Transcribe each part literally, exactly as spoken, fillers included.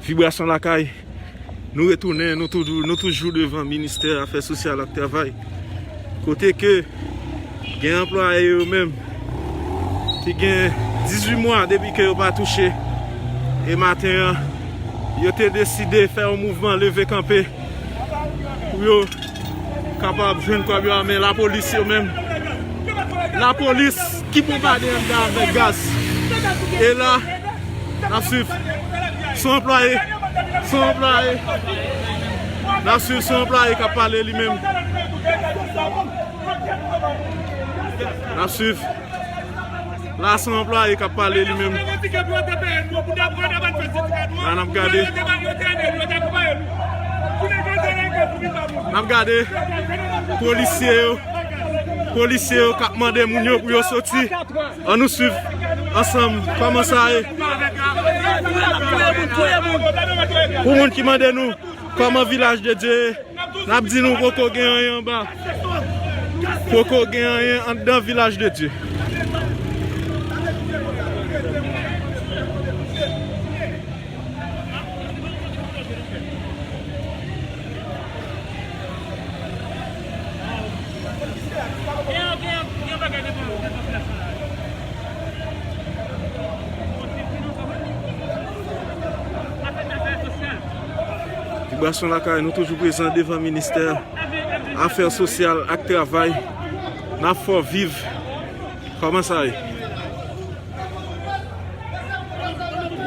Vibrasyon Lakay, nou retounen, nou toujou, nou toujou devan Ministè Afè Sosyal ak Travay. Kote ke gen anplwaye yo menm ki gen dizuit mwa depi ke yo pa touche. E maten an, yo te deside fè yon mouvman leve kanpe pou yo kapab jwenn kòb yo a men lapolis yo menm. Lapolis ki bonbade anndan avèk gaz. E la, n ap swiv. Se yon anplwaye. Se yon anplwaye. N ap swiv, se yon anplwaye k ap pale li menm. N ap swiv. La, se yon anplwaye k ap pale li menm. La, n ap gade. N ap gade. Polisye yo. Polisye yo k ap mande moun yo pou yo soti. Ann nou swiv ansanm kòman sa ye. Pou moun ki mande nou kòman Vilaj de Dye ye, n ap di nou poko gen anyen anba. Poko gen anyen anndan Vilaj de Dye. Vibrasyon Lakay, nou toujou prezan devan Ministè Afè Sosyal ak Travay. N ap fè w viv. Kòman sa ye?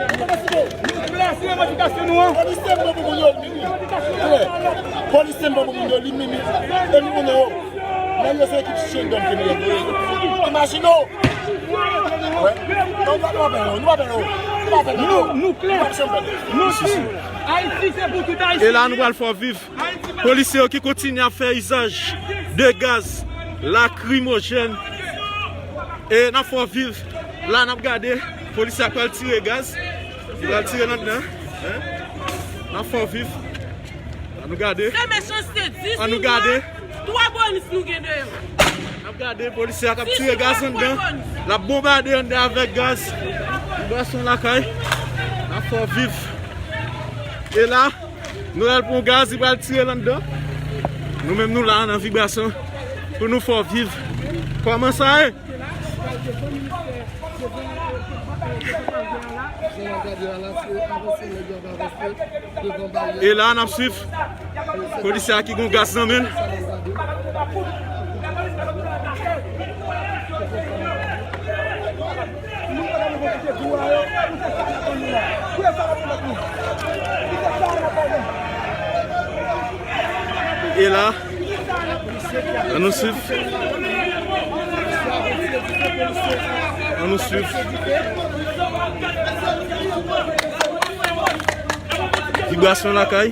Nou klè sou revandikasyon nou an. Polisye m bon pou moun yo, li mimi. Klè. Polisye m bon pou moun yo, li mimi. E nou konnen yo. Nèg yo se ekip Shendong ke nou ye. Imajine w. Wè. Non, nou pa pè yo, nou pa pè yo. Nou pa pè yo. Nou, nou klè. Nou pa pè yo. Nou si. Ayiti se pou tout Ayisyen. E la, nou pral fè w viv. Polisye yo ki kontinye ap fè izaj de gaz lakrimojèn. E n ap fè w viv. La, n ap gade. Polisye a pral tire gaz. Li pral tire nan anndan. N ap fè w viv. Ann nou gade. Se mechanste, dizuit mwa. Ann nou gade. Twa bonis nou gen deyò. N ap gade polisye a k ap tire gaz anndan. L ap bonbade anndan avèk gaz. Vibrasyon Lakay. N ap fè w viv. E la, nou al pran gaz, li pral tire l anndan. Nou menm nou la nan Vibrasyon pou nou fè w viv. Kòman sa ye? E la, n ap swiv. Polisye a ki gon gaz nan men l. E la, ann nou swiv. Ann nou swiv. Vibrasyon Lakay.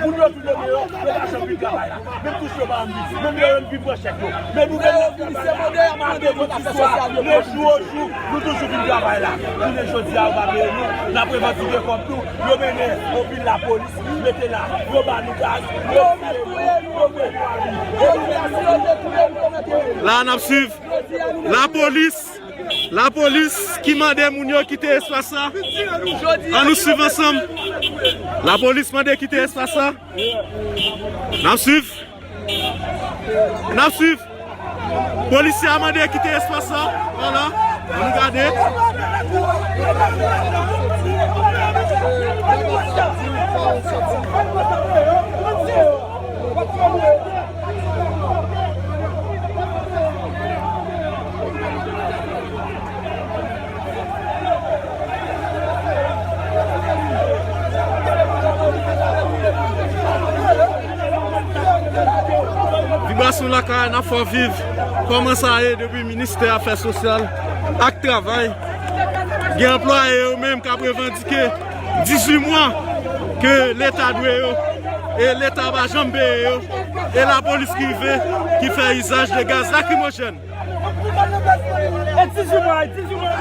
Moun yo tounen deyò, yo pa janm fin travay la. Menm touch yo pa janm vin. Menm lè yo vin pran chèk yo. Men nou menm, nou fè travay la. Menm nou tout swa, men jou o jou, nou toujou vin travay la. Jounen jodi a, yo pa peye nou. N ap revandike kòb tou. Yo mennen anpil lapolis, mete la. Yo ba nou gaz. Yo touye nou, yo touye nou. La, n ap swiv. Lapolis. Lapolis ki mande moun yo kite espas la. Ann nou swiv ansanm. Lapolis mande kite espas la. N ap swiv. N ap swiv. Polisye a mande kite espas la. Vwala. Ann nou gade. Nou lakay n ap fè w viv kòman sa ye depi ministè afè sosyal ak travay gen anplwaye yo menm k ap revandike dizuit mwa ke leta dwe yo e leta pa janm peye yo e lapolis ki rive ki fè izaj de gaz lakrimojèn. E dizuit mwa, dizuit mwa.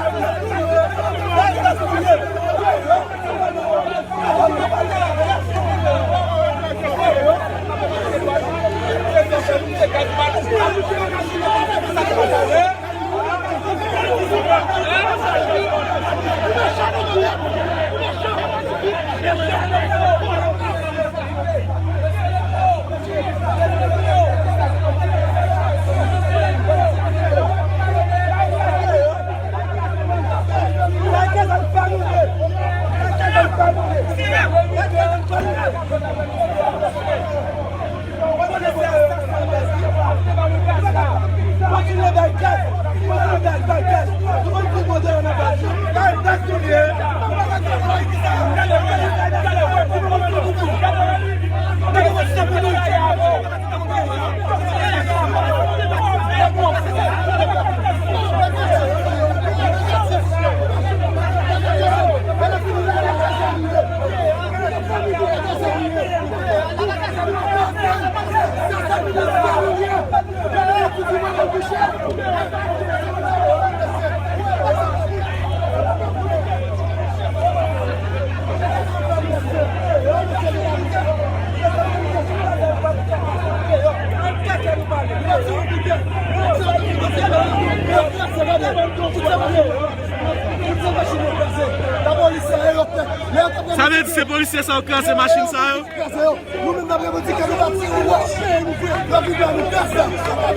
Sa vle di se polisye sa yo kraze machin sa yo? Kraze yo. Nou menm n ap revandike, nou pa tire wòch, nou vle lavi nou kraze la.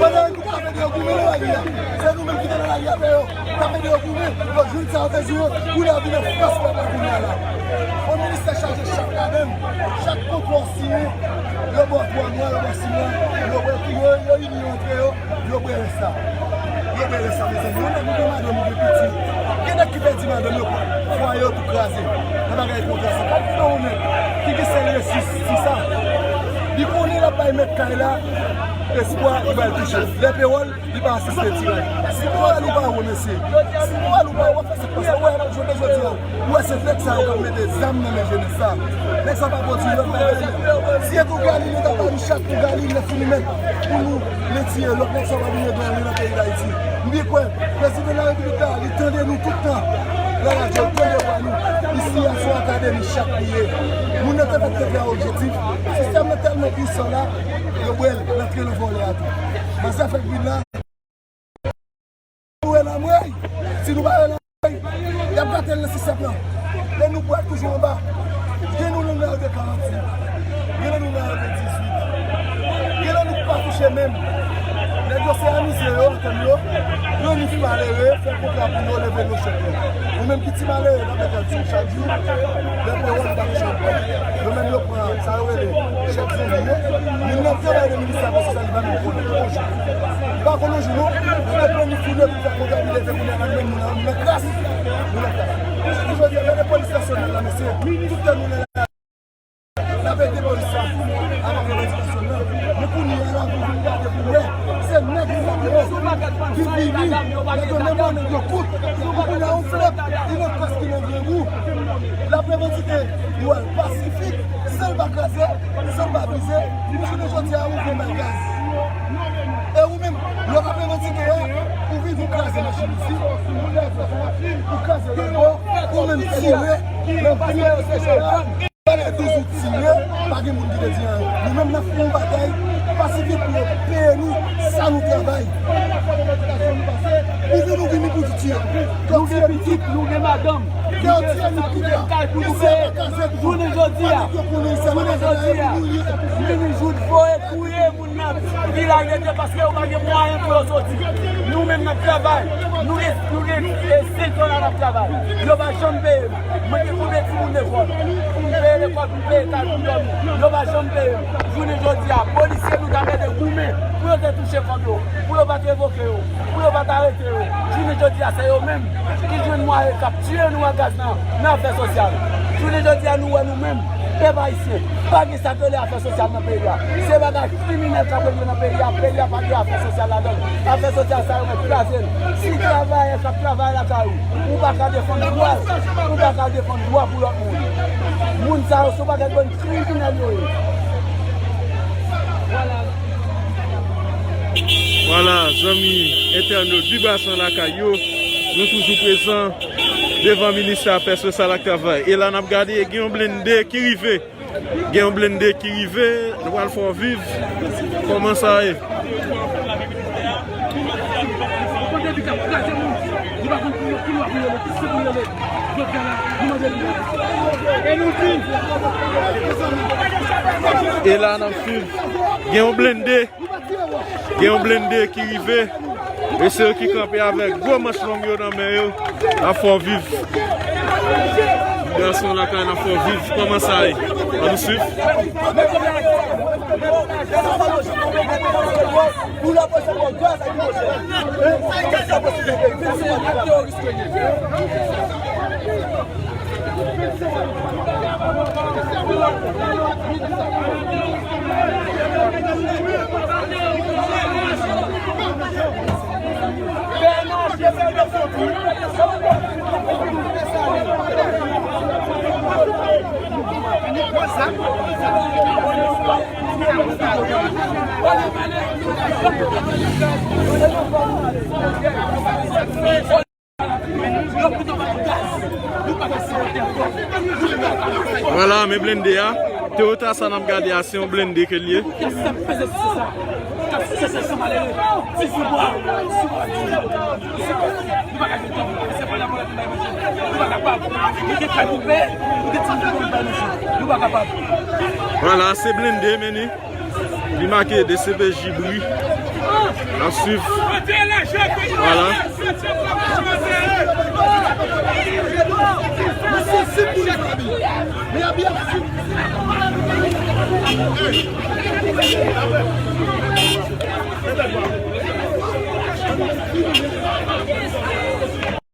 Pandan nou t ap ede yo goumen nan lari a, se nou menm ki te nan lari a fè yo. N ap ede yo goumen, yo jwenn sa yo bezwen yo pou lavi nan fòs pèp la kounye a la. Yon ministè chaje chak ladan l, chak kontra w siyen, yo ba w twa mwa, yo ba w sis mwa, yo, yo, yo ini yo antre yo, yo bwè rès la. Yo bwè rès la, mezanmi. Yon nèg ou gen madanm, ou gen pitit. Gen nèg ki pèdi madanm yo, fwaye yo tou kraze. Nan bagay kontra sa. Kalkile yon nèg ki gen sèl resous, se sa. Li konnen l ap bay mèt kay la espwa pou ba l touche. Lè pewòl, li pa asiste tiraj. Si moral ou pa wo, mesye, si moral ou pa wo, w ap fè sa k pase. Ou wè, jounen jodi a, ou wè se nèg sa yo k ap mete zam nan men jenès sa. Nèg sa pa pwodui lòt bagay. Si e tou Galil, yo ta ba nou chak pou Galil, lè fini mèt pou nou, men tiye lòt nèg sa yo pa vin regle anyen nan peyi Dayiti. M byen kwè, prezidan larepiblik la, li tande nou tout tan. Nan radyo, li tande vwa nou. Isi a, se yon akademi chak li ye. Moun nan te mèt te gen objektif. Sistèm nan tèlman pwisan la, yo bwè l, l antre nan vòlè a tou. Manzè fèk vin la. Nou rele anmwey. Si nou pa rele anmwey, y ap gate l nan sistèm nan. E nou pral toujou anba. Gen nou nan nou te karant, gen nan nou nan nou te dizuit. Gen nan nou pa touche menm. Nèg yo se amize yo, antann yo. Yo ni malere, fè kontra pou yo, leve yo chèk yo. Ou menm ki ti malere, n ap mete l sou chak jou. Lè pou yo wè nou pa touche anpil. Yo menm yo pran sa yo rele chèk zonbi yo. Moun nan travay nan ministè afè sosyal, li pa menm konnen yon jou. Li pa konnen yon jou, non. Yo te planifye pou fè kontra, li leve kounye a, menm nou nan, nou nan kras. Nou nan kras. Jodi a, gade polis nasyonal la, mesye. Tout tan nou nan N ap ede polis la avan revandikasyon nan. Men kounye a la, pou vin gade pou wè, se nèg yo ki vini, nèg yo menm nan nèg yo kout. Pou kounye a, yon pèp ki nan kras, ki nan grangou, l ap revandike dwa l pasifik, san l pa kraze, san l pa brize. Pou jounen jodi a, ou vin bay gaz. E ou menm, lè w ap revandike a, ou vin, ou kraze machin isit, ou kraze lòt bò, ou menm tire nan pye yo, etsetera. Pandan douz out tire, pa gen moun ki te di anyen. Nou menm, n ap fè yon batay pasifik pou yo peye nou sa nou travay. Ou vin, ou vini pou di tire. Nou gen pitit, nou gen madanm, nou gen sa, nou gen kay pou nou peye. Jounen jodi a, jounen jodi a, m vini jouk voye touye moun nan vilaj de Dye paske yo pa gen mwayen pou yo soti. Nou menm n ap travay. Nou gen, nou gen, e, senk an la n ap travay. Yo pa janm peye m. Mwen ki koute timoun lekòl, pou m peye lekòl, pou m peye kay, pou m dòmi. Yo pa janm peye m. Jounen jodi a, polisye nou ta mete goumen pou yo te touche kòb yo, pou yo pa t revoke yo, pou yo pa t arete yo. Jounen jodi a, se yo menm ki jwenn mwayen k ap tiye nou ak gaz nan, nan afè sosyal. Jounen jodi a, nou wè nou menm, Pèp ayisyen, pa gen sa k rele afè sosyal nan peyi a. Se bagay kriminèl k ap regle nan peyi a. Peyi a pa gen afè sosyal ladan l. Afè sosyal sa yo mèt kraze l. Si travayè k ap travay lakay ou, ou pa ka defann dwa l, ou pa ka defann dwa pou lòt moun. Moun sa yo se yon pakèt bann kriminèl yo ye. Vwala, zanmi entènot Vibration Lakay yo, nou toujou prezan devan ministè afè sosyal ak travay. E la n ap gade, gen yon blende ki rive. Gen yon blende ki rive, nou pral fè w viv kòman sa ye. E la n ap swiv. Gen yon blende. Gen yon blende ki rive. Mesye yo ki kanpe avèk gwo manch long yo nan men yo. N ap fè w viv. Gason lakay, n ap fè w viv kòman sa ye. Ann nou swiv. Vwala, men blende a. Toyota sa n ap gade a, se yon blende ke l ye. Vwala, se blende, men li. Li make D C P J Bri. N ap swiv. Vwala.